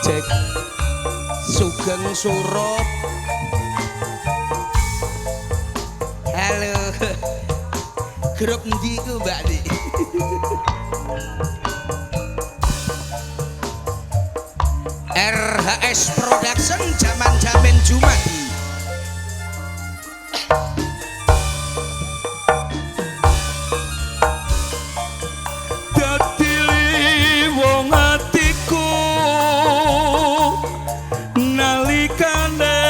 Project Sugeng Surup. Halo. Grup endi ku, Mbak Di? RHS Production jaman jamin Jumadi. Dadi wong atiku nalikane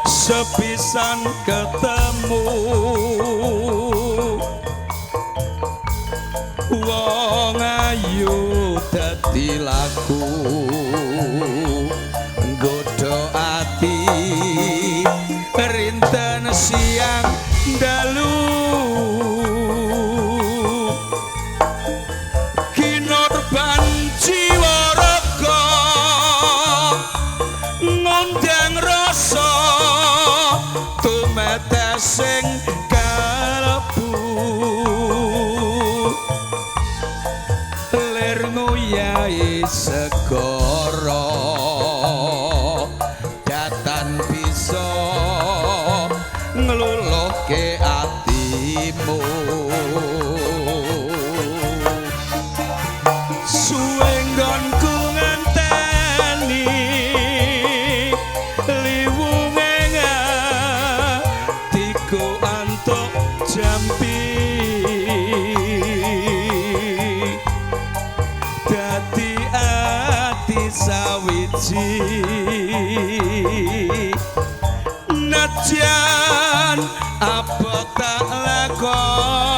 sepisan ketemu wong ayu dadi laku nggodha ati rinten siang dalu kinorban jiwa raga ngundang rasa tumetesing kalbu lir nguyai segara datan bisa ngluluhke atimu suwe nggonku ngenteni liwunge atiku antuk jampi dadi ati sawiji najan apa tak lakoni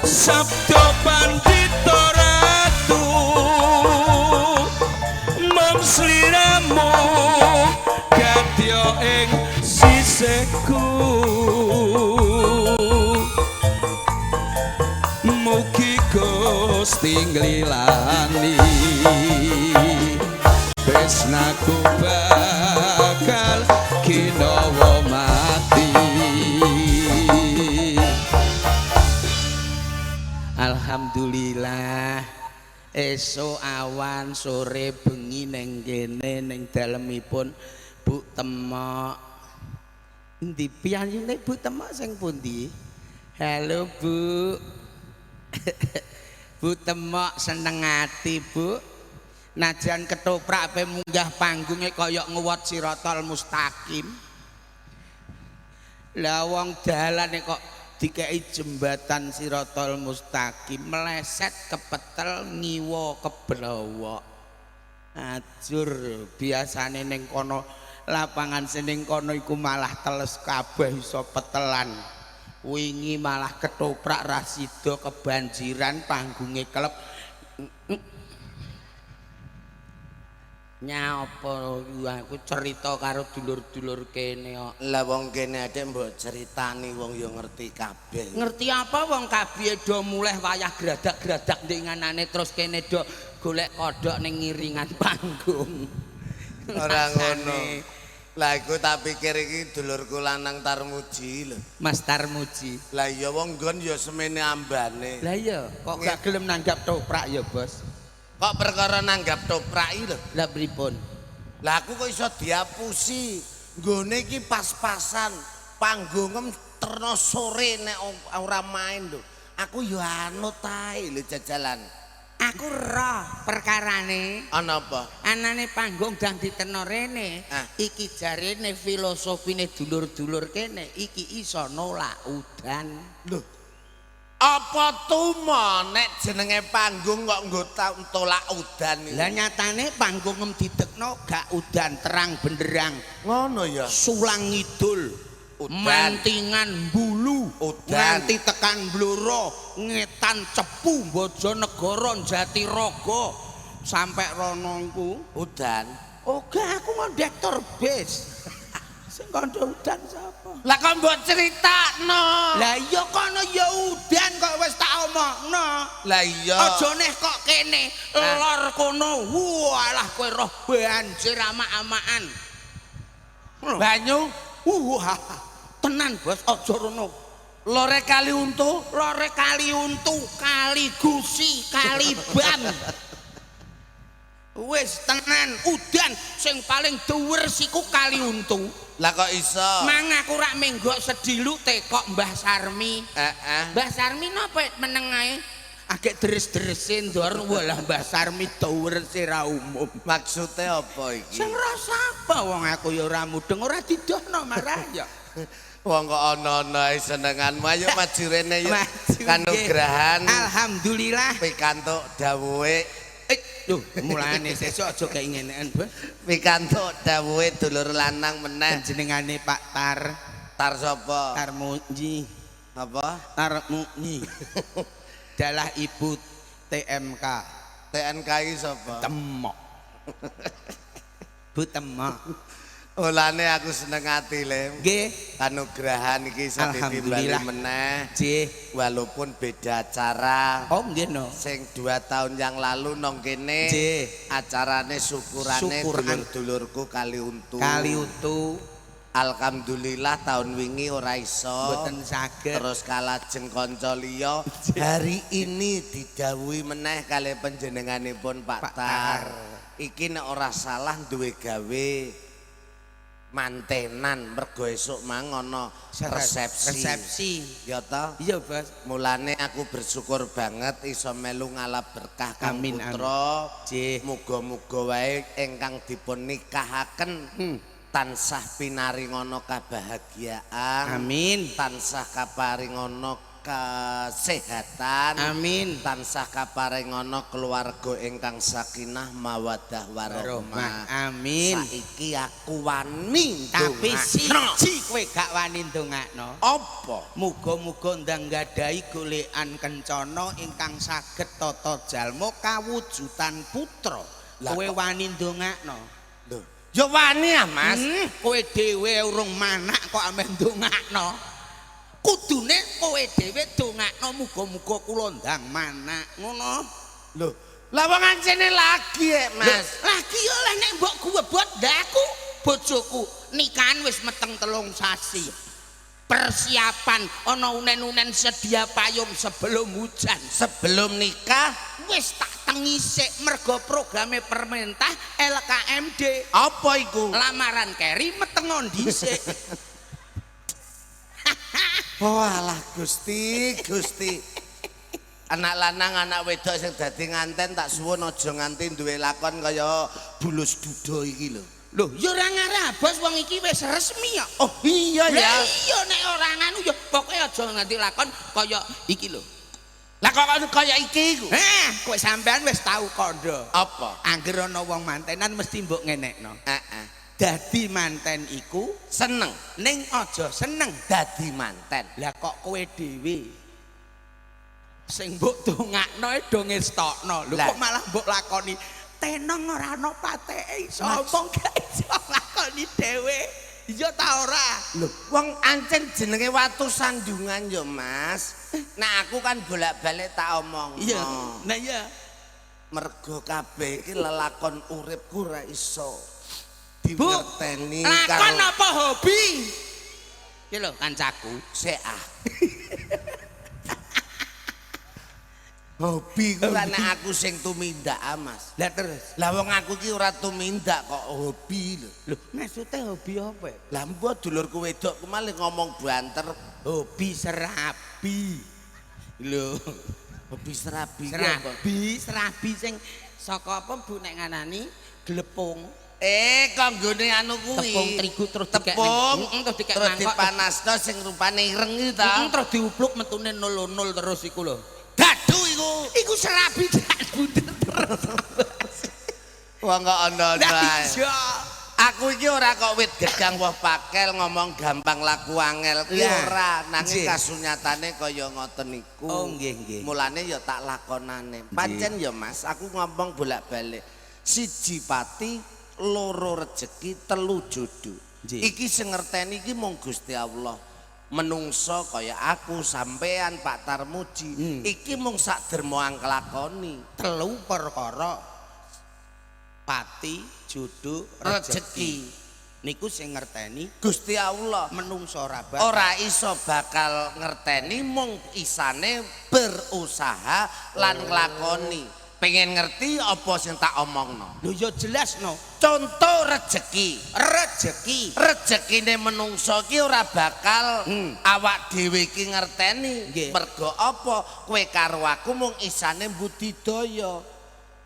sabda pandita ratu mung sliramu gadya ing sisihku mugi Gusti nglilani tresnaku bakal kinawa mati. Alhamdulillah esuk awan sore bengi neng kene neng dalemipun Bu Temok. Endi piyayine Bu Temok sing pundi? Halo Bu. Bu Temok seneng ati Bu. Najan ketoprak pe munggah panggunge kaya ngewot sirotol mustaqim. Lah wong dalane kok dikei jembatan sirotol mustaqim meleset kepetel ngiwa kebrowok. Ajur biasane ning kono lapangan sing ning kono iku malah teles kabeh iso petelan. Wingi malah ketoprak ra sida kebanjiran panggunge klep. Nyapa aku cerita karo dulur-dulur kene kok. Lah wong kene adek mbok critani wong ya ngerti kabeh. Ngerti apa wong kabeh do muleh wayah gradak-gradak ndek nganane terus kene do golek kodhok ning ngiringan panggung. Ora ngono. Lah iku tak pikir iki dulurku lanang Tarmuji lho. Mas Tarmuji. Lah iya wong nggon ya semene ambane. Lah iya kok gak gelem nanggap toprak ya, Bos. Kok perkara nanggap toprak iki lho. Lah pripun? Lah aku kok iso diapusi. Nggone iki pas-pasan. Panggungem terno sore nek ora main lho. Aku ya anut ae lho jajalan. Aku roh perkarane. Ana apa? Anane panggung dang diteno rene. Ah. Iki jarene filosofine dulur-dulur kene iki iso nolak udan. Lho. Apa tumo nek jenenge panggung kok nggo tolak udan iki? Lah nyatane panggung didekno gak udan terang benderang. Ngono ya. Sulang ngidul, udan. Mantingan bulu, udan. Nganti tekan Blora, ngetan Cepu, Bojonegoro, Jatirogo, sampai rono iku udan. Oga aku ngondektor bis. Sing kandha udan sapa? Lah kok mbok critakno? Lah iya kono ya udan kok wis tak omongno. Lah iya. Aja neh kok kene lor kono. Walah kowe roh banjir amak-amakan. Banyu? Wah, tenan Bos, aja rono. Lore Kali Untu, Lore Kali Untu, Kali Gusi, Kali Bam. Wis tenan udan sing paling dhuwur siku Kali Untu. Lah kok iso? Mang aku rak menggok sediluk tekok Mbah Sarmi. Heeh. Mbah Sarmi napa meneng ae? Agek deres-derese ndor, walah Mbah Sarmi dhuwur ra umum. Maksude apa iki? Sing rasa apa wong aku ya ora mudeng, ora didohno marah ya. Wong kok ana-ana ae senenganmu. Ayo maju rene yuk. Kanugrahan. Alhamdulillah. Pikantuk dawuhe. Lho, mulane sesuk aja kaya ngeneken, Bos. Pikantuk dawuhe dulur lanang meneh. Jenengane Pak Tar. Tar sapa? Tarmuji. Apa? Tarmuji. Dalah Ibu TMK. TNK iki sapa? Temok. Bu Temok. Olane aku seneng ati, Le. Nggih. Kanugrahan iki iso ditimbali meneh. Nggih. Walaupun beda acara. Oh, nggih no. Sing 2 tahun yang lalu nang kene. Nggih. Acarane syukurane dulur-dulurku Kali Untu. Kali Untu. Alhamdulillah tahun wingi ora iso. Mboten saged. Terus kalajeng kanca liya. Hari ini didhawuhi meneh kalih panjenenganipun Pak Tar. Iki nek ora salah duwe gawe mantenan mergo esuk mang ana resepsi. Resepsi. Ya ta? Iya, Bos. Mulane aku bersyukur banget iso melu ngalap berkah Kang Putra. Nggih. Muga-muga wae ingkang dipun nikahaken tansah pinaringana kabahagiaan. Amin. Tansah kaparingana kesehatan. Amin. Tansah kaparingana keluarga ingkang sakinah mawaddah warahmah. Amin. Saiki aku wani tapi siji kowe gak wani ndongakno. Apa? Muga-muga ndang nggadahi golekan kencana ingkang saged tata jalma kawujudan putra. Kowe wani ndongakno? Lho, ya wani ah, Mas. Kowe dhewe urung manak kok ameh ndongakno. Kudune kowe dhewe dongakno muga-muga kula ndang manak ngono. Lho, lah wong ancene lagi e, Mas. Lagi ya lah nek mbok guwebot ndak aku bojoku nikahan wis meteng 3 sasi. Persiapan ana unen-unen sedia payung sebelum hujan. Sebelum nikah wis tak tengi sik mergo programe pemerintah LKMD. Apa iku? Lamaran keri metengon dhisik. Oh alah Gusti, Gusti. Anak lanang, anak wedok sing dadi nganten tak suwun aja nganti duwe lakon kaya bulus duda iki lho. Lho, ya ora ngarah, Bos, wong iki wis resmi ya. Oh iya ya. Lah iya nek ora nganu ya pokoke aja nganti lakon kaya iki lho. Lah kok kaya iki iku? Heh, kowe sampean wis tau kandha. Apa? Angger ana wong mantenan mesti mbok ngenekno. Heeh. Dadi manten iku seneng, ning aja seneng dadi manten. Lah kok kowe dhewe sing mbok dongakno do ngestokno. Lho kok malah mbok lakoni tenong ora ana pateke iso omong gak iso lakoni dhewe. Iya ta ora? Lho, wong ancen jenenge watu sandungan ya, Mas. Nah aku kan bolak-balik tak omong. Iya. Nah iya. Mergo kabeh iki lelakon uripku ora iso dingerteni. Lakon apa hobi? Iki lho kancaku. Sik ah. Hobi ku ora nek aku sing tumindak, Mas. Lah terus. Lah wong aku ki ora tumindak kok hobi lho. Lho, maksude hobi apa? Lah mbok dulurku wedok ku malah ngomong banter, hobi serabi. Lho, hobi serabi. Serabi, serabi sing saka apa Bu nek nganani glepung. Kok nggone anu kuwi. Tepung terigu terus dikek tepung, terus dikek terus mangkok, dipanasno sing rupane ireng iki ta. Terus diupluk metune 0-0 terus iku lho. Dadu iku. Iku serabi dak bunder terus. Wong kok ana-ana ae. Iya. Aku iki ora kok wit gedang woh pakel ngomong gampang laku angel ki ora, nanging kasunyatane kaya ngoten niku. Oh nggih nggih. Mulane ya tak lakonane. Pancen ya Mas, aku ngomong bolak-balik. Siji pati, loro rejeki, telu jodoh. Iki sing ngerteni iki mung Gusti Allah. Menungso kaya aku, sampean, Pak Tarmuji, iki mung sak derma angklakoni. Telu perkara. Pati, jodoh, rejeki. Niku sing ngerteni Gusti Allah. Menungso ora bakal. Ora iso bakal ngerteni, mung isane berusaha lan nglakoni. Pengen ngerti apa sing tak omongno? Lho ya jelas no. Contoh rejeki. Rejeki. Rejekine menungso ki ora bakal awak dhewe iki ngerteni. Mergo apa? Kowe karo aku mung isane budidaya.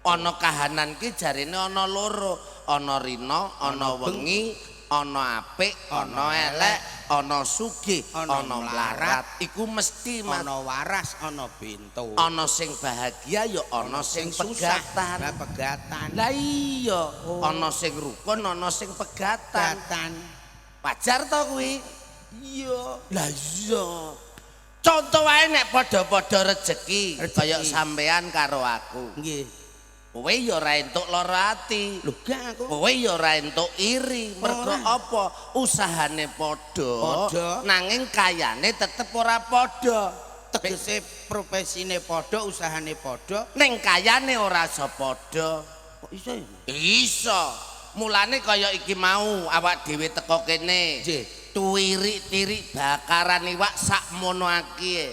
Ana kahanan ki jarene ana loro, ana rina, ana wengi, ana apik, ana elek, ana sugih, ana ana mlarat. Iku mesti, Mas. Ana waras, ana bento. Ana sing bahagia ya ana sing susah. pegatan. Lah pegatan. Lah iya, ana sing rukun, ana sing pegatan. Pegatan. Wajar to kuwi? Iya. Lah iya. Contoh wae nek padha-padha rejeki, Rejeki. kaya sampean karo aku. Nggih. Kowe ya ora entuk lara ati. Lho gak aku. Kowe ya ora entuk iri. Mergo Ora. apa? Usahane padha, Padha. nanging kayane tetep ora padha. Tegese profesine padha, usahane padha. Ning kayane ora iso padha. Kok iso ya? Iso. Mulane kaya iki mau awak dhewe teko kene. Nggih. Tuwirik-tirik bakaran iwak sakmono akeh.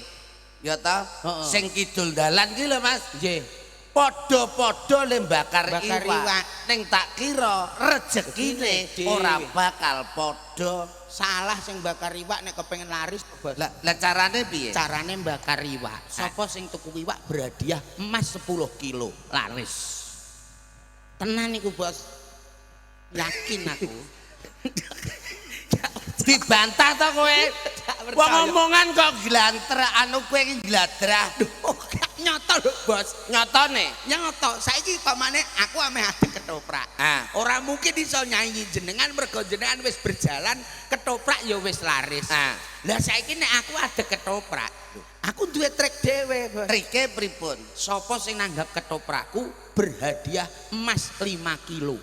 Ya ta? Heeh. Sing kidul dalan ki lho, Mas. Nggih. Padha-padha le bakar Bakar iwak. iwak. Ning tak kira rejekine Rezekine ora dhewe. bakal padha. Salah sing bakar iwak nek kepengin laris, Bos. Lah lah carane piye? Carane bakar iwak. Sapa sing tuku iwak berhadiah emas 10 kilo laris. Tenan iku, Bos. Yakin aku. Dibantah to kowe? Gak Wong percaya. omongan kok glantrek anu kowe iki gladrah. Oh, gak nyoto lho, Bos. Nyotone. Nyoto. Saiki pamane aku ameh adeg ketoprak. Ah. Ora mungkin iso nyanyi jenengan mergo jenengan wis berjalan ketoprak ya wis laris. Ah. Lah saiki nek aku adeg ketoprak, aku duwe trik dhewe, Bos. Trike pripun? Sapa sing nanggap ketoprakku berhadiah emas 5 kilo.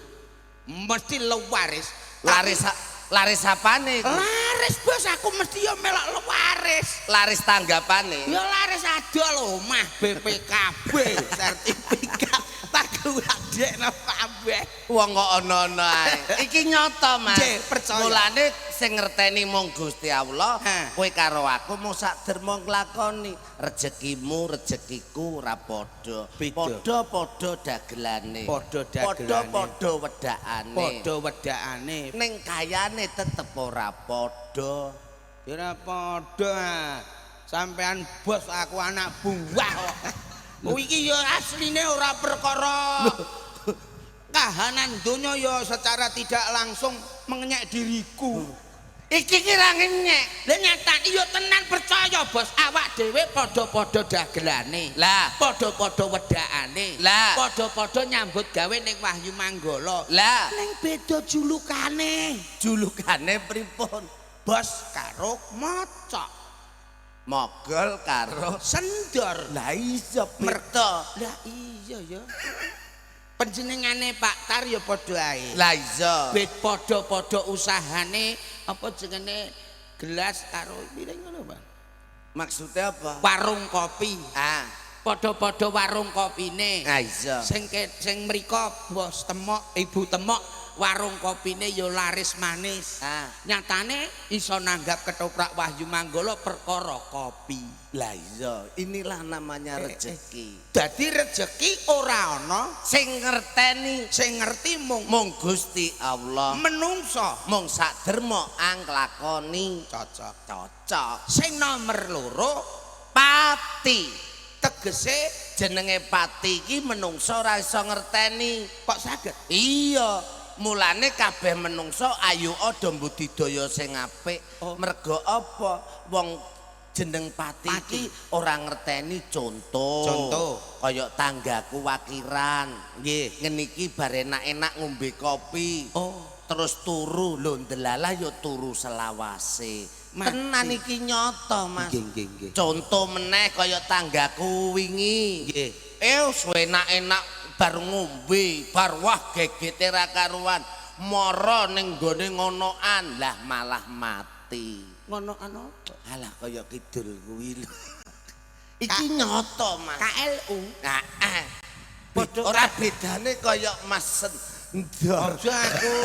Mesti lewaris. Laris laris apane iku? Laris, Bos, aku mesti ya melok lewaris. Laris tanggapane. Ya laris adol omah BPKB, sertifikat tak adekno kabeh. Wong kok ana-ana ae. Iki nyata, Mas. Nggih, percaya. Mulane sing ngerteni mung Gusti Allah, Ha. kowe karo aku mung sak derma nglakoni. Rejekimu, rejekiku ora padha. Beda. Padha-padha dagelane. Padha dagelane. Padha-padha wedakane. Padha wedakane. Ning kayane tetep ora padha. Ya ora padha. Sampean bos, aku anak buah kok. Oh iki ya asline ora perkara kahanan donya ya secara tidak langsung mengenyek diriku. Iki ki ra ngenyek. Lah nyatane ya tenan percaya, Bos, awak dhewe padha-padha dagelane. Lah. Padha-padha wedakane. Lah. Padha-padha nyambut gawe ning Wahyu Manggala. Lah, Ning beda julukane. julukane pripun? Bos karo mocok. Mogol karo Sendor. Lah iya beda. Lah iya ya. Panjenengane Pak Tar ya padha ae. Lah iya. Bet padha-padha usahane apa jenenge gelas karo piring ngono, Pak. Maksudnya apa? Warung kopi. Ah, Padha-padha warung kopine. ah iya. Sing sing mriko bos temok, ibu temok warung kopine ya laris manis. Ah. Nyatane iso nanggap ketoprak Wahyu Manggala perkara kopi. Lah iya, inilah namanya rezeki. Dadi rejeki ora ana Sing ngerteni sing ngerti mung mung Gusti Allah. menungso. Mung sak derma anglakoni Cocok. cocok. Sing nomor loro Pati. Tegese Jenenge pati iki menungso ora iso ngerteni. Kok saged? Iya, mulane kabeh menungso ayo ada budidaya sing apik. Oh. Mergo apa? Wong jeneng pati Pati. iki ora ngerteni contoh. Contoh. Kaya tanggaku Wakiran. Nggih. Ngene iki bar enak-enak ngombe kopi. Oh. Terus turu lho ndelalah ya turu selawase. Mati. Tenan iki nyata, Mas. Nggih, nggih, nggih. Contoh meneh kaya tanggaku wingi. Nggih. Enak-enak bar ngombe, bar wah gegete ra karuan. Mara ning gone ngonoan, lah malah mati. Ngonoan apa? Alah kaya kidul kuwi lho. Iki nyata, Mas. KLU. Heeh. Padha Ora bedane kaya Mas Sendor. Aja aku.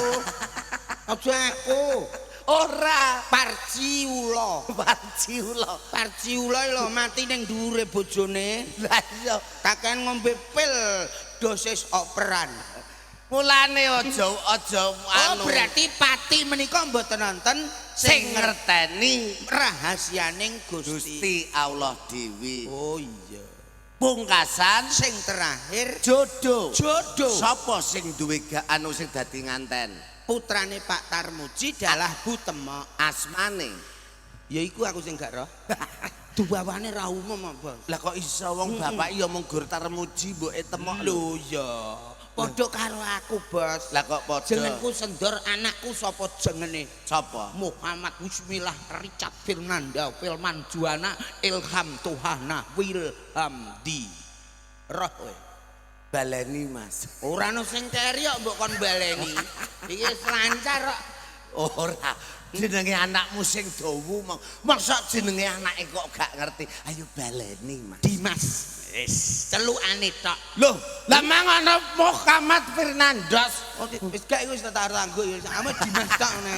Aja aku. Ora. Parji ula. Parji ula. Parji ula lho mati ning dhuwure bojone. Lah iya, kakean ngombe pil dosis operan. Mulane aja aja anu. Oh, berarti pati menika mboten nonton sing ngerteni rahasianing Gusti. Gusti Allah dhewe. Oh iya. Pungkasan sing terakhir jodoh. Jodoh. Sapa sing duwe anu sing dadi nganten? Putrane Pak Tarmuji dalah Bu Temok. Asmane ya iku aku sing gak roh. Duwawane ra umum, Bos. Lah kok iso wong bapak ya mung Gur Tarmuji mboke Temok lho ya. Padha karo aku, Bos. Lah kok padha? Jenengku Sendor, anakku sapa jengene? Sapa? Muhammad Bismillah Richard Firnanda Filman Juana Ilham Tuhana Wilhamdi. Roh kowe. Baleni, Mas. Ora ono sing keri kok mbok kon baleni. Iki wis lancar kok. Ora. Jenenge anakmu sing dawa, mosok jenenge anake kok gak ngerti. Ayo baleni, Mas. Dimas. Wis, celukane tok. Loh, lah mang ana Muhammad Fernandos. Oh, wis gak iku wis tak tanggo ya. Ame Dimas tok ngene.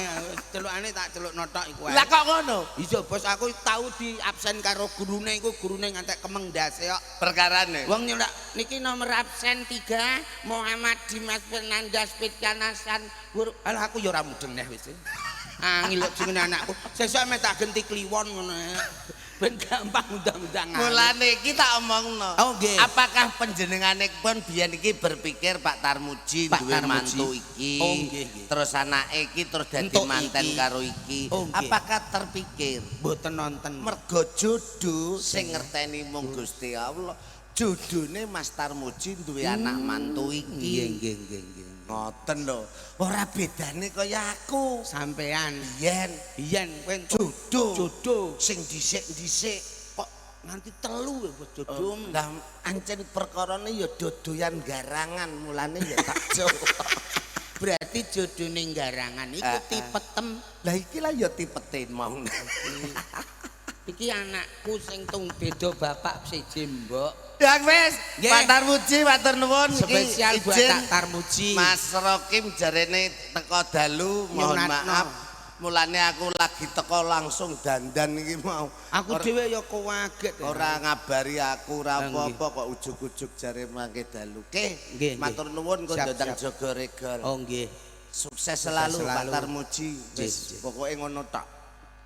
Celukane tak celukno tok iku ae. Lah kok ngono? Iya, Bos, aku tau di absen karo gurune iku, gurune ngantek kemeng ndase kok. Perkarane. Wong nyelak niki nomor absen 3 Muhammad Dimas Fernandos Pitkanasan. Alah aku ya ora mudeng neh wis. Angel kok jenenge anakku. Sesuk ame tak genti kliwon ngono. Ben gampang undang-undangan. Mulane iki tak omongno. Oh, nggih. Apakah panjenengane pun biyen iki berpikir Pak Tarmuji duwe mantu iki, oh, nggih, nggih. Terus anake iki terus dadi manten karo iki. Oh, apakah terpikir? Mboten nonton. Mergo jodoh sing ngerteni mung Gusti Allah. Jodone Mas Tarmuji duwe anak mantu iki. Nggih, nggih, nggih, nggih. Ngoten lho. Ora bedane kaya aku. Sampean biyen, biyen kowe jodoh. Jodoh sing dhisik-dhisik kok nganti telu ya bos jodoh. Lah ancen perkarane ya dodoyan garangan, mulane ya tak jodoh. Berarti jodone garangan iku tipetem. Lah iki lah ya tipete mau. Iki anakku sing tung beda bapak siji mbok. Ya wis, Pak Tarmuji matur nuwun. Spesial buat Pak Tarmuji. Mas Rokim jarene teko dalu, mohon maaf. Mulane aku lagi teko langsung dandan iki mau. Aku dhewe ya kaget. Ora ngabari aku ora apa-apa kok ujug-ujug jare mangke dalu. Oke, matur nuwun kok ndang jaga regol. Oh nggih. Sukses selalu Pak Tarmuji. Wis pokoke ngono tok.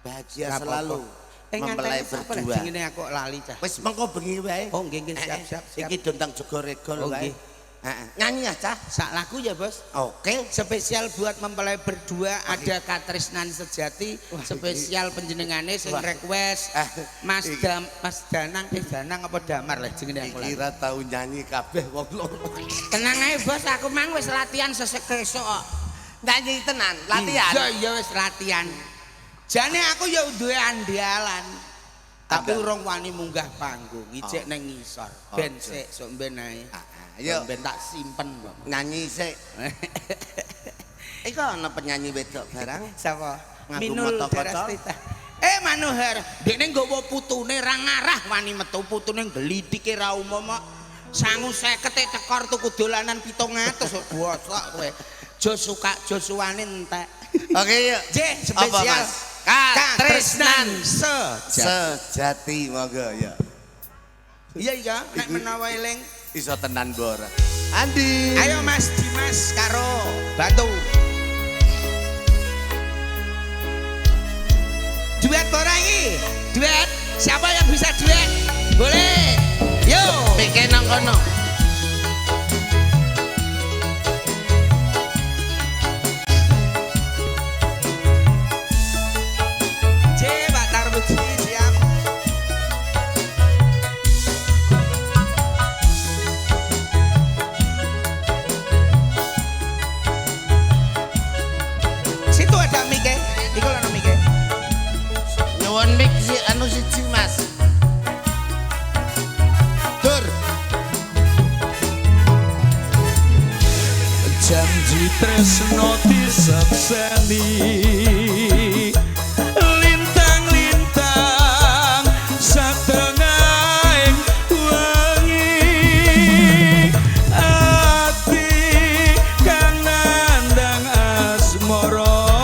Bahagia selalu. Mempelai berdua. Jenenge aku lali cah. Wis mengko bengi wae. Oh nggih nggih siap siap siap. Iki dondang jaga regol wae. Heeh. Nyanyi ya cah. Sak lagu ya, Bos. Oke. Spesial buat mempelai berdua ada Katresnan Sejati, spesial penjenengane sing request Mas Dam, Mas Danang, Danang apa Damar lah jenenge aku lali. Iki ra tau nyanyi kabeh wong loro. Tenang ae, Bos, aku mang wis latihan sesek esuk kok. Nyanyi tenan, latihan. Iya, iya wis latihan. Jane aku ya duwe andalan. Tapi urung wani munggah panggung, ijek nang ngisor. Ben sik sok ben ae. Ayo ben tak simpen kok. Nyanyi sik. Iku ana penyanyi wedok barang. Sapa? Minul kaca. Manohar, dekne nggawa putune ra ngarah wani metu, putune glidike ra umum kok. Sangu 50 tekor tuku dolanan 700 bosok kowe. Josuka josuane entek. Oke yuk. Nggih, spesial. Katresnan Sejati monggo ya. Iya iya, nek menawa eling iso tenan mbok ora. Andi. Ayo Mas Dimas karo Batu. Duet ora iki? Duet. Siapa yang bisa duet? Boleh. Yo. Pikir nang kono. Siap. Situ ada mike, iku lho mike. Nyuwun mik si anu siji Mas. Dur. Janji tresno disekseni. Ati kang nandang asmara.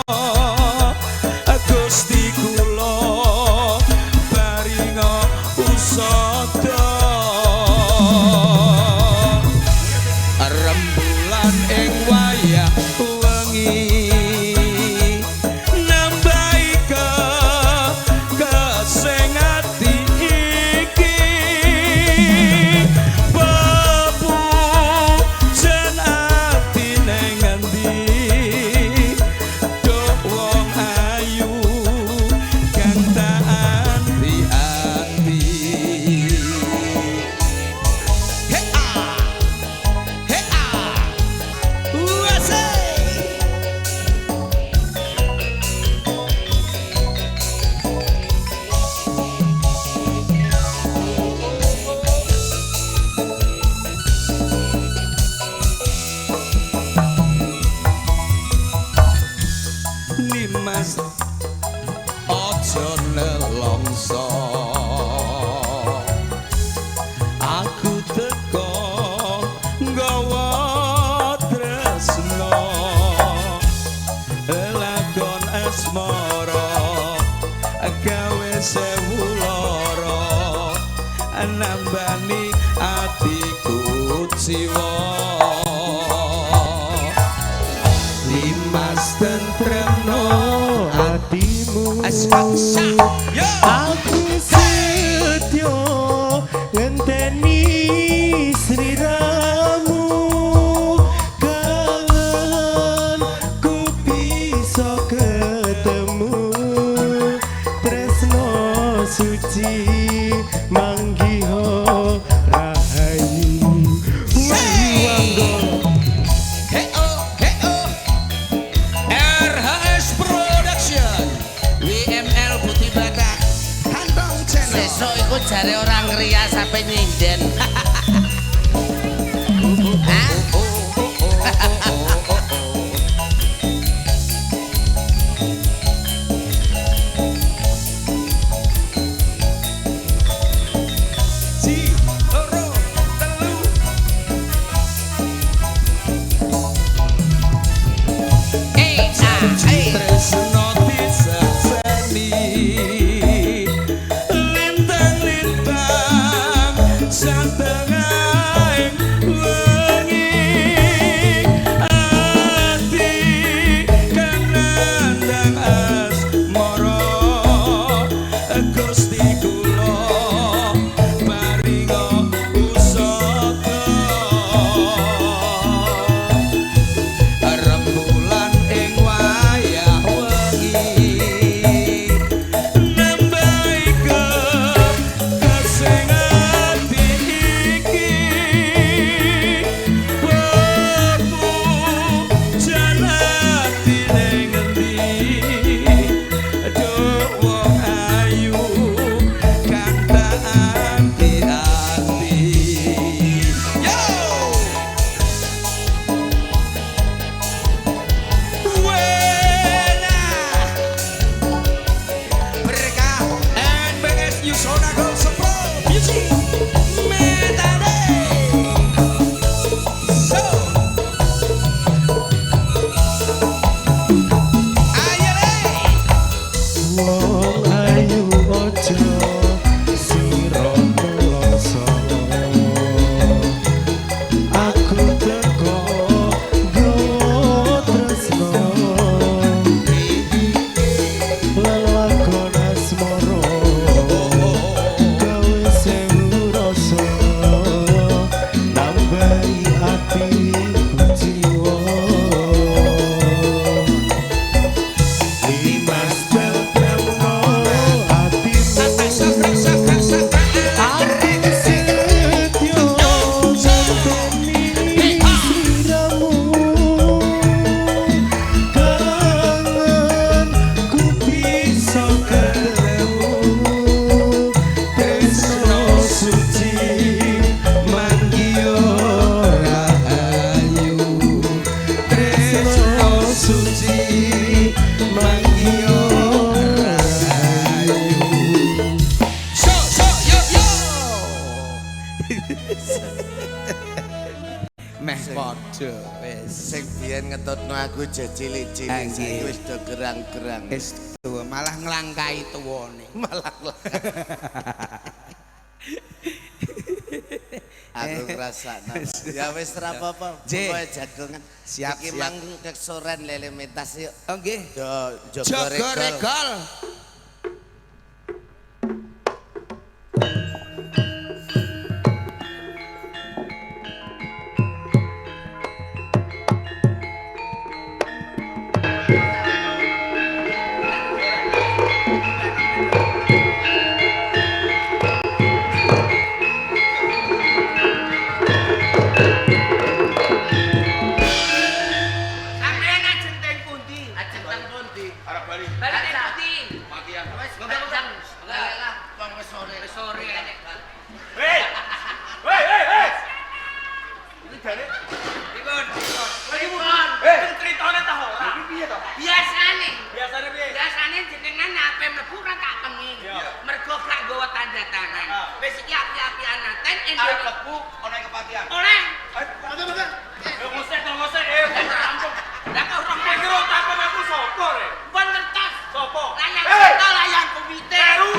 sewu loro nambani atiku jiwa limas tentremno atimu. Asaksa. Yo. Aku setyo ngenteni sliramu, kangen ku bisa ketemu, tresno suci manggiho rahayu. Wanggo. Hey oh, hey oh. RHS Production, WML Putih Batak, Kantong Channel. Sesuk iku jare ora ngriya sampe nyinden. Hah? Si loro telu. Eh, ah, eh. Tresno disekseni lintang-lintang satengahing wengi ati kang nandhang asmara Gusti kula paringa usada Rembulan ing wayah wengi nambahi kasing ati iki pepujan ati ning endi duh wong ayu kang tak ati-ati. Yo. Wena. Berkah NBS Yusona Gold Sepro Music Metade. So. Ayo le. Wong ayu aja sira nelongso, aku teko nggawa tresno lelakon asmara gawe sewu rasa nambahi ati jiwa. Limas tentremno atimu, aku setyo ngenteni sliramu, kangen ku bisa ketemu, tresno suci manggiyo rahayu tresno suci manggiyo rahayu. So so yo yo. Meh padha wis. Sing biyen ngetutno aku je cilik-cilik Ah, nggih. saiki wis do gerang-gerang. Wis tuwa malah nglangkai tuwane. Malah aku ngrasakno. Ya wis ora apa-apa. Nggih. Pokoke jagongan. Siap, Iki siap. mang kesoren lele mentas yuk. Oh nggih. Do jogo Jaga regol. regol. Sampeyan ajeng teng pundi? Ajeng teng pundi? Arep bali. Bali teng pundi? Makian. Wis ngomong Lah, wong wis sore. Wis sore. Hei! Hei, hei, hei! Iki jane Pripun? Pripun? Eh, critane ta ora? Iki piye to? Biasane. Biasane piye? Biasane jenengan ape mlebu kan tak pengi. Iya. Mergo gak nggawa tanda tangan. Ah. Wis iki api-apian naten Arep Indonesia. mlebu ana ing kepatihan. Oleh. Eh, ngosek to ngosek, eh, rampung. Lah kok rong Kowe kira takon aku sapa, Rek? pun ngertos. Sapa? Layang Hei! sito layang komite. Kleru.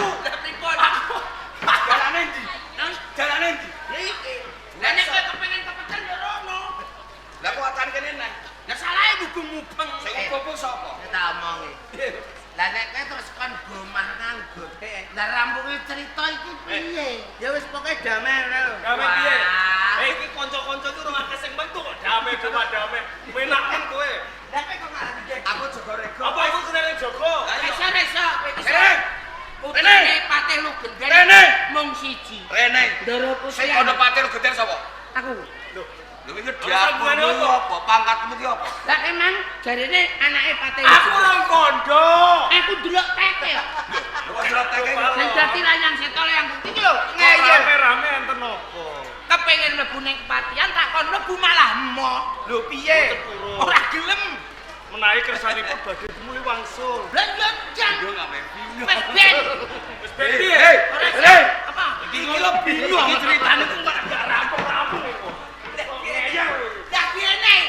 Mubeng. Sing opo sapa? Tak omongi. Lah nek kowe terus kon bomah nganggur. Lah rampunge cerita iki piye? Ya wis pokoke damai ngono lho. Damai piye? Eh iki kanca-kanca iki ora akeh sing metu kok damai cuma damai. Penak men kowe. Lah kowe kok ngarep iki? Aku jaga rego. Apa iku kenane Joko? Iso iso kowe iki. Rene. Putrane Patih Lugender. Rene. Mung siji. Rene. Ndara Putri. Sing ana Patih Lugender sapa? Aku. Lho, lho iki sambungane diaku apa? apa? Pangkatmu ki apa? Lah emang jarene anake Patih. Aku ora kondo. Aku delok teke. Lho kok delok teke iki? Sing dadi layang seta layang bukti iki lho. Ngeyel. Rame-rame enten apa? Kepengin mlebu ning kepatihan tak kon mlebu malah emoh. Lho piye? Ora gelem. Menawi kersanipun badhe tumuli wangsul. Lah yo jang. Yo ngamen bingung. Wis ben. Wis ben piye? Hei, Ora hei. Apa? Iki lho bingung. Iki critane ku kok agak rampung-rampung iku. Ngeyel. Lah piye nek?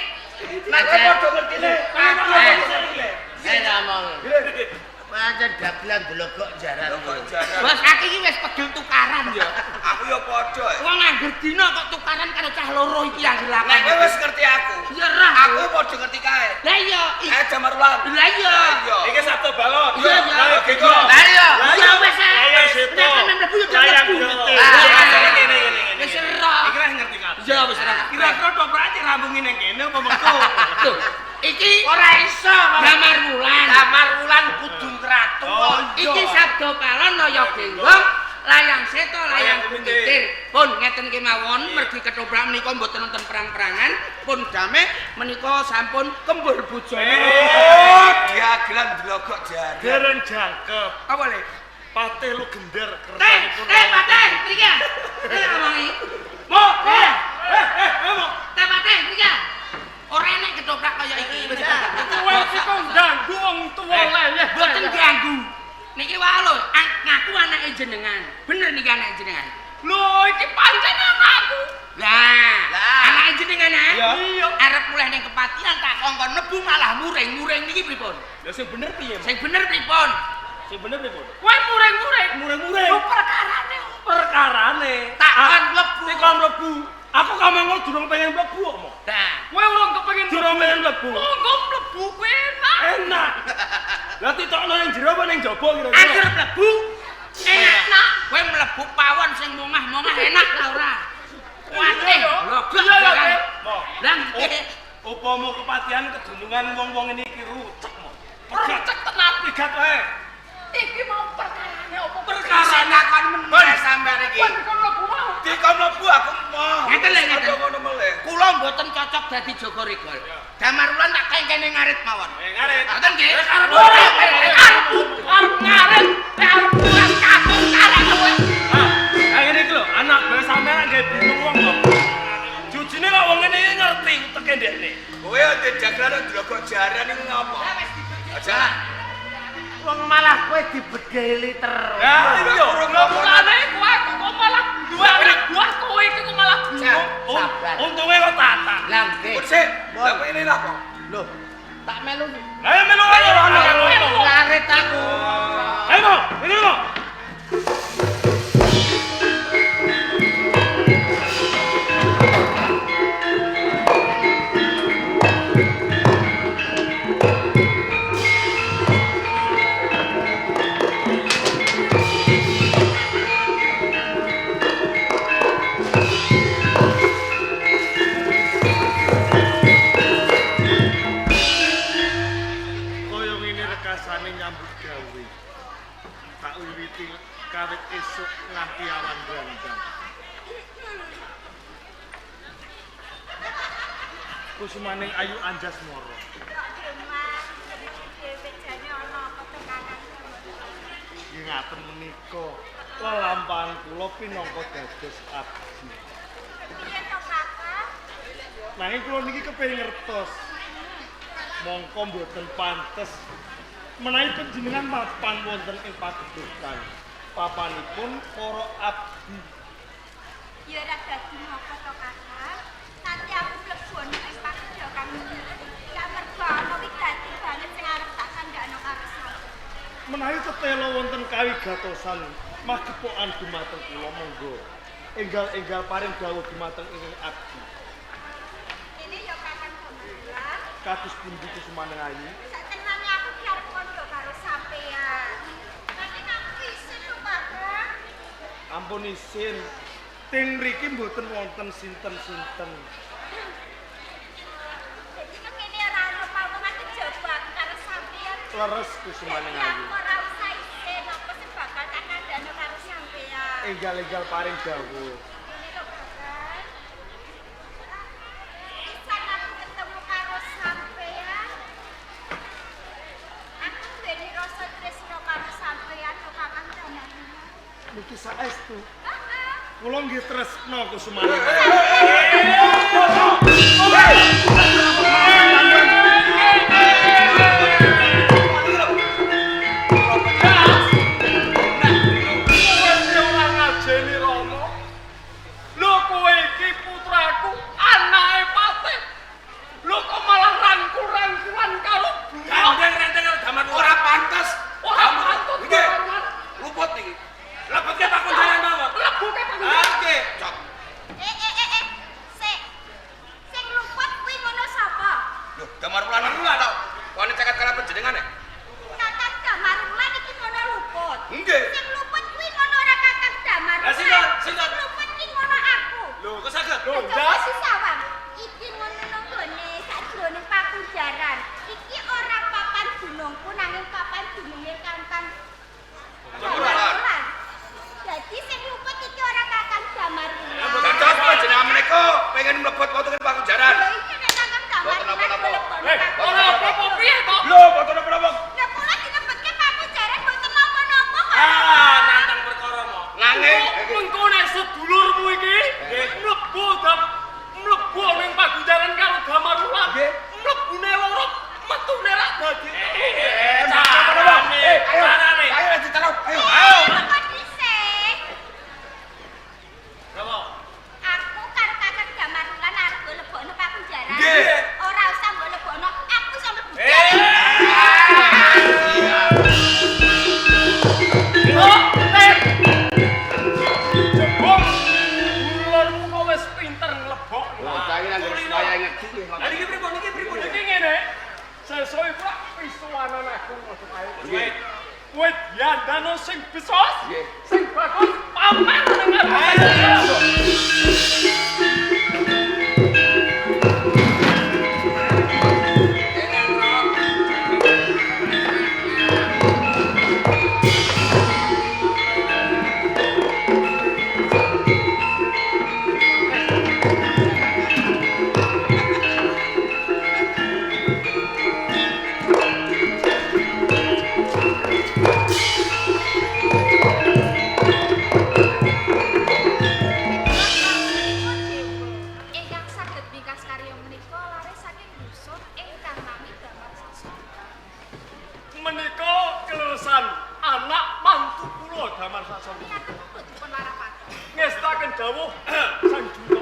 Nek kowe padha ngertine. Saya tak omongi. Pancen dagelan blogok jaran. Kok jaran. Bos aku iki wis pegel tukaran ya. Aku yo padha. Wong angger dina kok tukaran karo cah loro iki angger Nek lakon. kowe wis ngerti aku. Ya rah. Aku padha ngerti kae. Lah iya. Kae Damarwulan. Lah iya. Iya. Iki Sabtu Balon. Iya, iya. Lah iki kok. Lah iya. Ya wis. Layang seto. Nek kan mlebu ya Layang mlebu. kumitir. Ah. Ngene ngene ngene. Wis ero. Iki wis ngerti kabeh. Ya wis ero. Kira-kira toprake rampungi ning kene apa metu? Tuh, iki Ora iso. Damar Wulan. Damar Wulan kudu ngratu. Oh, iya. Iki Sabdo Palon Naya Genggong, layang seta layang Layang kumitir. kumitir. Pun ngeten kemawon mergi ketoprak menika mboten wonten perang-perangan, pun damai menika sampun kembur bojone. Oh, dagelan blogok jaran. Dereng jangkep. Apa le? Patih Lugender Teh, kersanipun. teh Patih, mriki. Teh omongi. Mo, Teh, eh, mo. teh Patih, mriki. Ora enek ketoprak kaya iki. Kowe iki kok ganggu wong tuwa leyeh. Mboten ganggu. Niki wae lho, ngaku anake jenengan. Bener niki anake jenengan. Lho, iki pancen anakku. Lah, Lah. anake jenengan ah. Iya. Arep mulih ning kepatihan tak kongkon mlebu malah muring-muring niki pripun? Lah sing bener piye, Mo? Sing bener pripun? Sing bener pripun? Kowe muring-muring, muring-muring. Lho perkarane. Perkarane. Tak kon mlebu. Dikon mlebu. Aku kamangka durung pengen mlebu kok, Mo. Lah, Kowe urung kepengin durung pengen mlebu. Monggo mlebu kowe enak. Enak. Lah titokno ning jero apa ning jaba kira-kira? angger mlebu enak. Kowe mlebu pawon sing mongah-mongah enak ta ora? Kuwate. Lho, Iya ya, Mo. Lah nggih. Upama kepatihan kedunungan wong-wong ini iki rucek, Mo. Rucek tenan pigat wae. Iki mau perkarane opo? Perkarane Takon meneh sampean iki. Kowe dikon mlebu mau. Dikon mlebu aku moh. Ngeten lho, ngeten. Padha ngono meleh. Kula mboten cocok dadi Jaga Regol. Damar Wulan tak kengkene ngarit mawon. Eh ngarit. Ngoten nggih. Arep Arep arep ngarit, arep puas kabeh karep kowe. Ah, ngene iki lho, anak gue sampean gawe bingung wong kok. Jujune kok wong ngene iki ngerti uteke ndekne. Kowe ndek dagelan blogok jaran iku ngopo? Aja. Wong malah kowe dibedheli terus. Ya iya. Mulane kowe aku kok malah duwe anak buah kowe iki kok malah bingung. Sabar. Untunge kok tata. Lah nggih. Pun sik. Lah kowe ini lah kok. Loh, tak melu. Lah ya melu ae ora ono. Ngarit aku. Ayo, Mo, ini Mo. Kaya ngene rekasane nyambut gawe. Tak wiwiti kawit esuk nganti awan grandang. Kusumaning Ayu Anjasmara. Nggih ngaten menika lelampahan kula pinangka dados abdi. Nanging kula niki kepengin ngertos. Mongko mboten pantes menawi panjenengan mapan wonten ing pagedokan. Papanipun para abdi. Ya ora dadi ngapa to, Kakang. Nanti aku mlebu ana ing pagedokan iki. Ya mergo ana wigati banget sing arep tak kandhakno karo sampeyan. Menawi tetela wonten kawigatosan magepokan dumateng kula monggo. Enggal-enggal paring dawuh dumateng ingkang abdi. Ini ya Kakang Damarwulan. Kados pundi Kusumaning Ayu? Satenane aku ki arep kandha karo sampean. Nanging aku isin lho, Kakang. Ampun isin. Ting mriki mboten wonten sinten-sinten. Dadi nang kene ora ono pamongan kejaba aku karo sampean. Leres Kusumaning Dadi Ayu. aku ora usah isin apa sing bakal tak kandhane karo sampean. Enggal-enggal paring dawuh. Ngene lho, Kakang. Pisan aku ketemu karo sampean. Aku duweni rasa tresno karo sampean lho, Kakang Damarwulan. Niki saestu. Heeh. Kula nggih tresno Kusumaning Ayu. Kowe ora ngajeni Rama. Lho kowe iki putraku, anake patih. Lho kok malah rangkul-rangkulan karo bunga. Gandeng-gandeng karo Damar ora pantes. Ora patut. Nggih. Luput niki. Lebetke pakunjaran mawon. Lebuke pakunjaran. Nggih. Cok. Eh eh eh eh. Sik. Sing luput kuwi ngono sapa? Lho, Damar Wulan wulan to. Wani caket kala panjenengan e. Kakang Damarwulan iki ngono luput. Nggih. Sing luput kuwi ngono ora Kakang Damarwulan. Lah sinten? Sinten? Sing luput ki ngono aku. Lho, kok saged? Lho, Coba Ndas. sisawang. Iki ngono nang gone sajroning pakunjaran. Iki ora papan gunungku nanging papan gununge Kakang Damarwulan. Dadi sing luput iki ora Kakang Damarwulan. Dados panjenengan menika pengen mlebet wonten ing pakunjaran. Lho iki nek Kakang Mboten Damarwulan napa-napa. mlebet Eh, ora apa-apa piye to? Lho, mboten napa-napa. Lah kula dilebetke pakunjaran mboten napa-napa kok. Ah, nantang perkara mo. Nanging Mengko nek sedulurmu iki mlebu dam mlebu ning pagunjaran karo Damarwulan. Mlebune loro, metune rak dadi. napa-napa. Eh, ayo. Ayo ditaruh. Ayo. Ayo. Kok dhisik? Napa? Aku karo Kakang Damarwulan arep mbok lebokno pakunjaran. Nggih. Ora usah mbok lebokno, aku iso mlebu. Oh, eh. Jebul. Dulurmu kok wis pinter nglebokno. Bocah iki nang wayah ngerti nggih. Lah niki pripun niki pripun? Iki ngene. Sesuk iku lak pisuwanan aku ngono kae. Nggih. Kowe diandano sing besos, Nggih. sing bagus pamer ning arep. Ingkang saged bingkas karya menika lare saking dusun ingkang nami Damar Sasongko. Menika keleresan anak mantu kula Damar Sasongko. Piyantun dipun larapati. Ngestaken dawuh Sang Junto.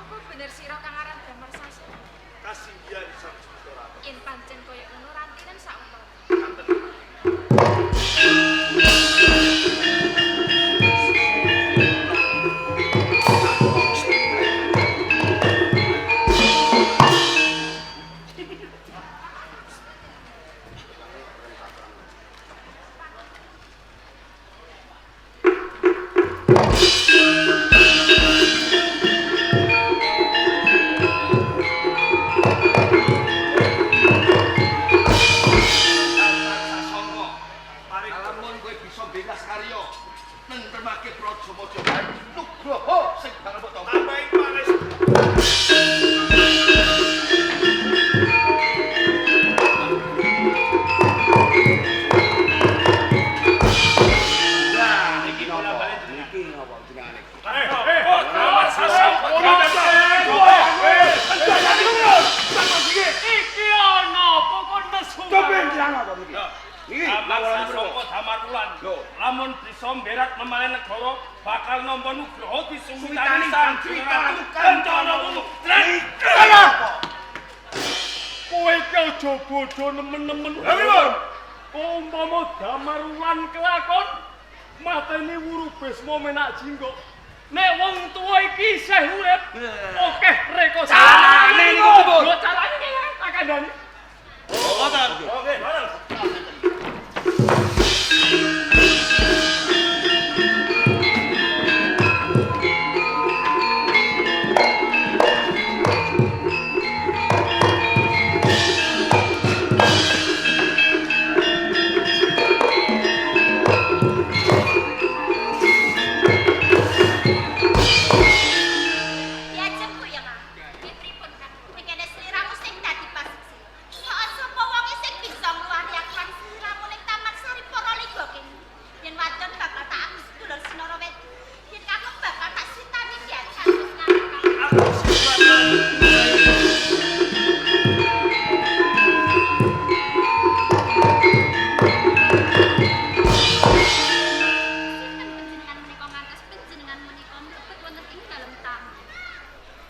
Apa bener sira kang aran Damar Sasongko? Kasinggihan Sang Junto Ratu. Yen pancen kaya ngono rantinen sauntara. Sasongko. Lamun kowe bisa bebas karya nentremake praja Majapahit nugroho sing bakal mbok tampa. Tambahin pangestu. Lah niki napa? Niki napa jenengane? Eh, Damar Sasongko. Iki ana apa kok nesu? Niki Damar lawan Sasongko Damar Wulan. Lho. Lamun bisa mberat memale negara bakal nampa nugroho disuwitani Suwitani Sang Sang Ratu Ratu Kencana Wungu. Kowe iki aja bodho nemen-nemen. Lha pripun? Umpama Damarwulan kelakon mateni Wuru Bisma Menak Jinggo. Nek wong tuwa iki isih urip, akeh rekoso. Carane niku pripun? Lho carane piye? Tak kandhani. Oh, ngoten. Oke, bareng. Diajeng ku ya, Kang. Nggih pripun, Kang? Nek kene sliramu sing dadi pasiksi. Soal sapa wonge sing bisa ngluwari aku lan sliramu ning Taman Sari Paralingga kene. Yen wadon bakal tak aku sedulur Sinara Wedi. Yen kakung bakal tak sitani diajeng wis nganti Kang. Sinten panjenengan menika ngantos panjenengan menika mlebet wonten ing dalem taman.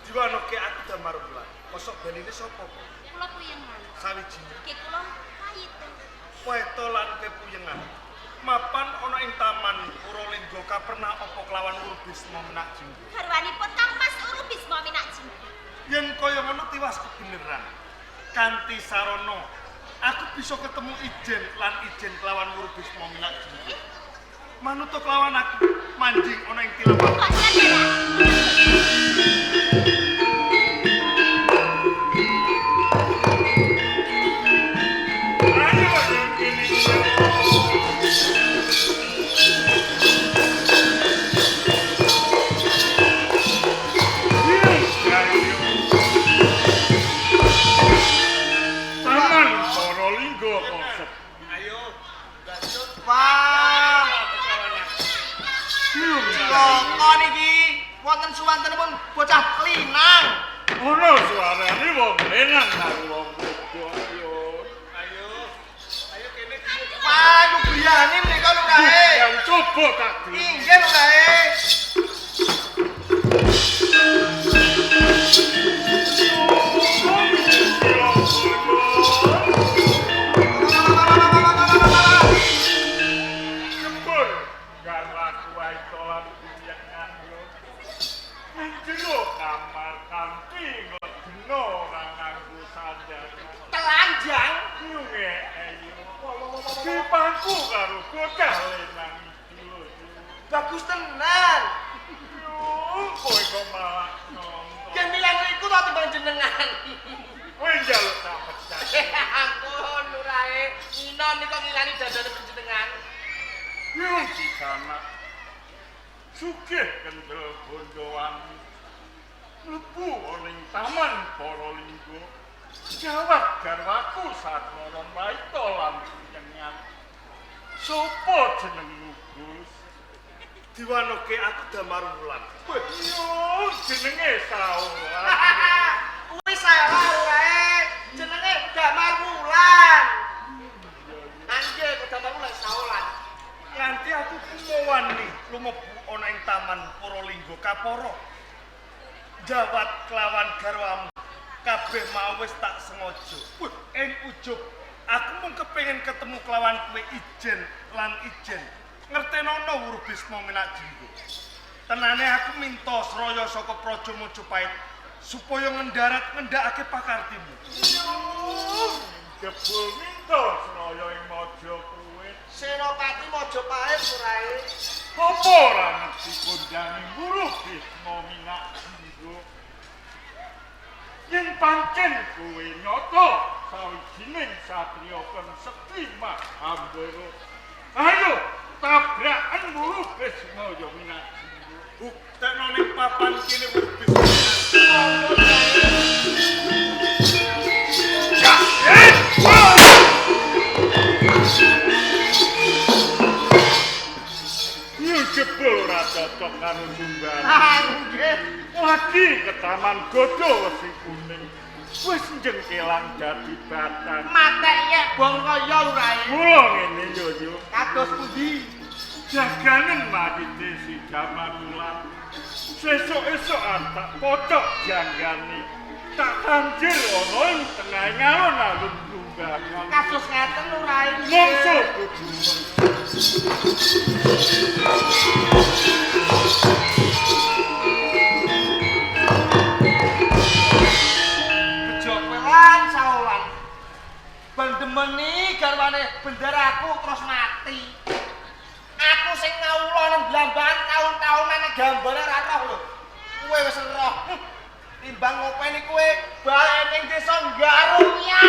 Diwanoke aku Damarwulan. Kosok baline sapa kok? Kula puyengan. Sawijine Nggih kula payite. Waito lan kepuyengan. Mapan ana ing taman Puralingga kaperna apa kelawan Wuru Bisma Menak Jinggo. Garwanipun Kang Mas Uru Bisma Minak Jinggo. Yen kaya ngono tiwas kebeneran. Kanthi sarana aku bisa ketemu ijen lan ijen kelawan Wuru Bisma Minak Jinggo. Manuta kelawan aku manjing ana ing tilam. Kok nyadar? Ayo yang kene. Taman Paralingga kosek. Ayo, Wah, cilaka niki. Wonten suwantenipun bocah klinang. Ono suarane wong lanang karo wong wedok yo. Ayo. Ayo kene Wah, iku griyane menika lurahe. Yang coba tak di. Inggih lurahe. Jebul garwaku wae lan piyengan yo. Ning jero kamar kanthi ngedena ora nganggo sandal. Telanjang. Nyungek yo. Dipangku karo bocah lanang iki lho. Bagus tenan. Yo, kowe kok malah nonton. Yen milan iku to timbang jenengan. Kowe njaluk tak pecat. Ampun lurahe, ngino nika ngilani dandane panjenengan. Yung disana sugih kendel bondowan mlebu ning taman Paralingga jawab garwaku satmara waita lan jenengan sapa jenengmu Gus Diwanoke aku Damarwulan. Yo jenenge Saola Kuwi salah lurahe. Jenenge Damar Wulan. Anjir, kok Damar Wulan saolan. Nganti aku kumawani lumebu ana ing taman Puralingga kapara. Jawat kelawan garwamu kabeh mau wis tak sengaja. Wih, ing ujug aku mung kepengin ketemu kelawan kowe ijen lan ijen. Ngertenono Wuru Bisma Minak Jinggo. Tenane aku minta sraya saka Praja Majapahit supaya ngendarat ngendhakake pakartimu. Jebul minta senaya ing maja kuwe Senopati Majapahit lurahe. apa ora ngerti kondhange Guru Bisma Minak Jinggo yen pancen kowe nyata sawijining satriya kang sekti Mahambara ayo tabrakan Guru Bisma ya Minak Jinggo Buktekno ning papan kene Wuru Bisma Minak Yo jebul ora cocok karo sumban Nggih. lagi ke taman godho wesi kuning wis njengkelang dadi batang Matek yek bong kaya lurahe. mula ngene yo yo Kados pundi? jaganen mayite si Damarwulan sesuk esuk tak pocok janggane tak tanjir ana ing tengahing alun-alun Lumbangan. Kados ngaten lurahe. Mongso. Bejo kowe lan saolan. Bendemeni garwane benderaku terus mati. Aku sing ngawula nang Blambangan taun-taunan gambare ora roh lho. Kowe wis roh. Timbang ngopeni kowe balik ning desa Garung ya.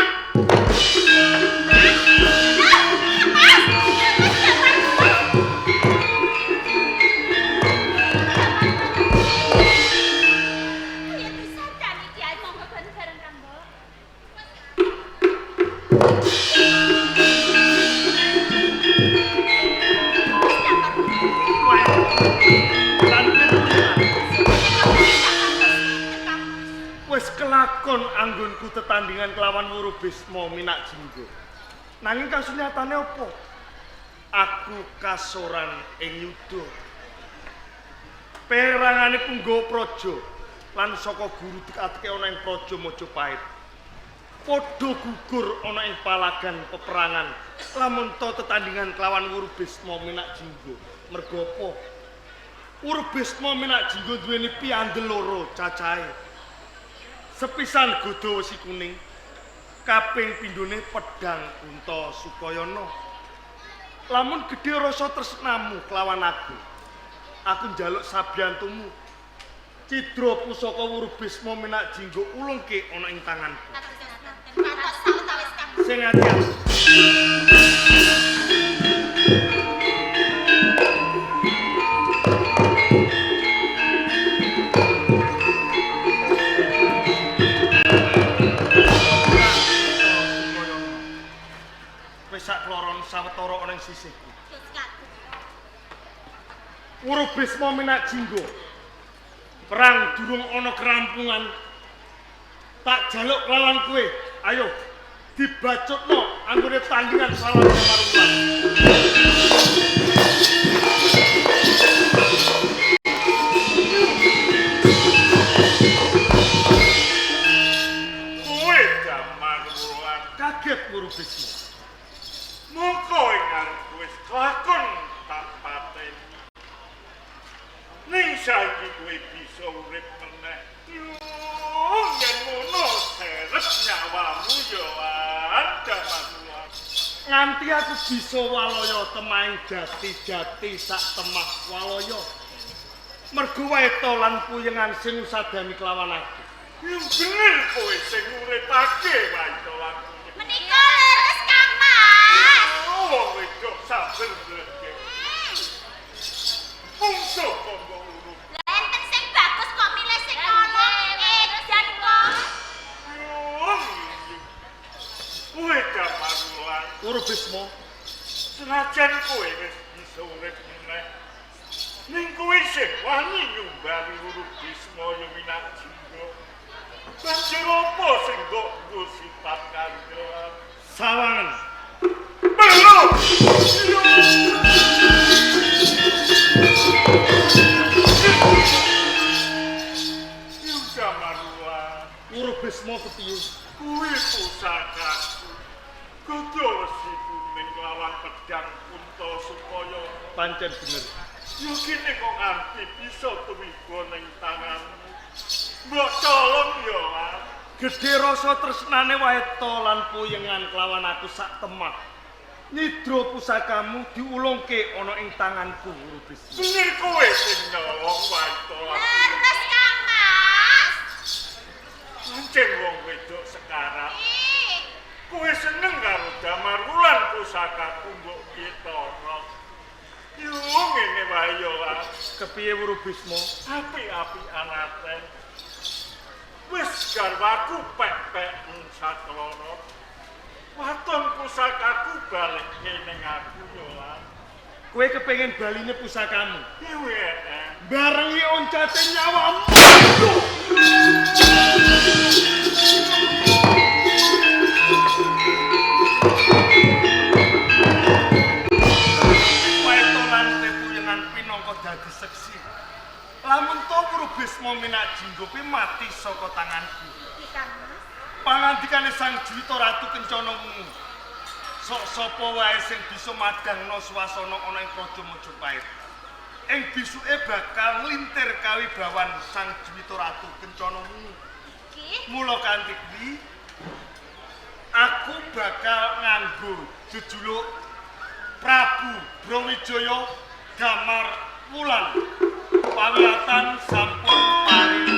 Ya bisa jane iki ae monggo bareng-bareng Kang Mbok. Wis kelakon anggonku tetandingan kelawan Wuru Bisma Minak Jinggo. Nanging kasunyatane apa? Aku kasoran ing yuda. Perangane Punggawa Praja lan saka guru dikateke ana ing Praja Majapahit. Padha gugur ana ing palagan peperangan lamun ta tetandingan kelawan Wuru Bisma Minak Jinggo. Mergo apa? Wuru Bisma Minak Jinggo duweni piandel loro cacahe. Sepisan godha wesi kuning, kaping pindhone pedhang Unta Sukayana. Lamun gedhe rasa tresnamu kelawan aku, aku njaluk sabiyantumu. Cidra pusaka Wuru Bisma Minak Jinggo ulungke ana ing tanganku. Patok sawetawis Kang. Sing ati-ati. Wis sak kloron sawetara ana ing sisihku. Wuru Bisma Minak Jinggo. Perang durung ana kerampungan. Tak jaluk lawan kowe. Ayo dibacutno anggone tandingan lawan Damar Wulan. Kowe Damar Wulan. Kaget Wuru Bisma. Mongko ing ngarepku wis kelakon tak pateni. Ning saiki kowe bisa urip meneh. Yo, yen ngono serep nyawamu yo Wan Damar Wulan. Nganti aku bisa walaya temahing jati-jati sak temah walaya. Mergo waeta lan puyengan sing usadani kelawan aku. Yo bener kowe sing uripake wae lan. Menika leres Kang Mas. Wong wedok saben blegek. Mungsuh kok mbok urut. Lah enten sing bagus kok milih sing ala edan kok. Yo, kowe Damar Wulan. Wuru Bisma, Senajan kowe wis bisa urip meneh. Ning kowe isih wani nyumbali Wuru Bisma ya Minak Jinggo. Banjur apa sing mbok nggo sifat kandha? sawangen. Perlu. Yo Damar Wulan. Wuru Bisma kepiye? Kuwi pusakaku. Godha wesi kuning lawan pedhang Kunta Sukaya. Pancen bener. Yo kene kok nganti bisa tumiba ning tanganmu. Mbok colong yo, Wan. Gedhe rasa tresnane waeta lan puyengan kelawan aku sak temah. Nyidra pusakamu diulungke ana ing tanganku Wuru Bisma. Bener kowe sing nyolong wae. Leres Kang Mas. Pancen wong wedok sekarat. Ih, Kowe seneng karo Damar Wulan pusakaku mbok kitara. Yo ngene wae yo, Wan. Kepiye Wuru Bisma? Api-api anaten. Wis garwaku pek-pek sakloro. Waton pusakaku balikke ning aku yo, Wan. Kowe kepengin baline pusakamu. Dewe. Barengi oncate nyawamu. Waeta lan tepuyengan pinangka dadi seksi. Lamun to Wuru Bisma Minak Jinggo kuwi mati saka tanganku. iki Kang Mas. Pangandikane Sang Juwita Ratu Kencana Wungu. Sok sapa wae sing bisa madangna swasana ana ing Praja Majapahit. Ing bisuke bakal nglintir kawibawan Sang Juwita Ratu Kencana Wungu. Iki Mula kanthi kuwi aku bakal nganggo jejuluk Prabu Brawijaya Damar Wulan. Pawiyatan sampun paring.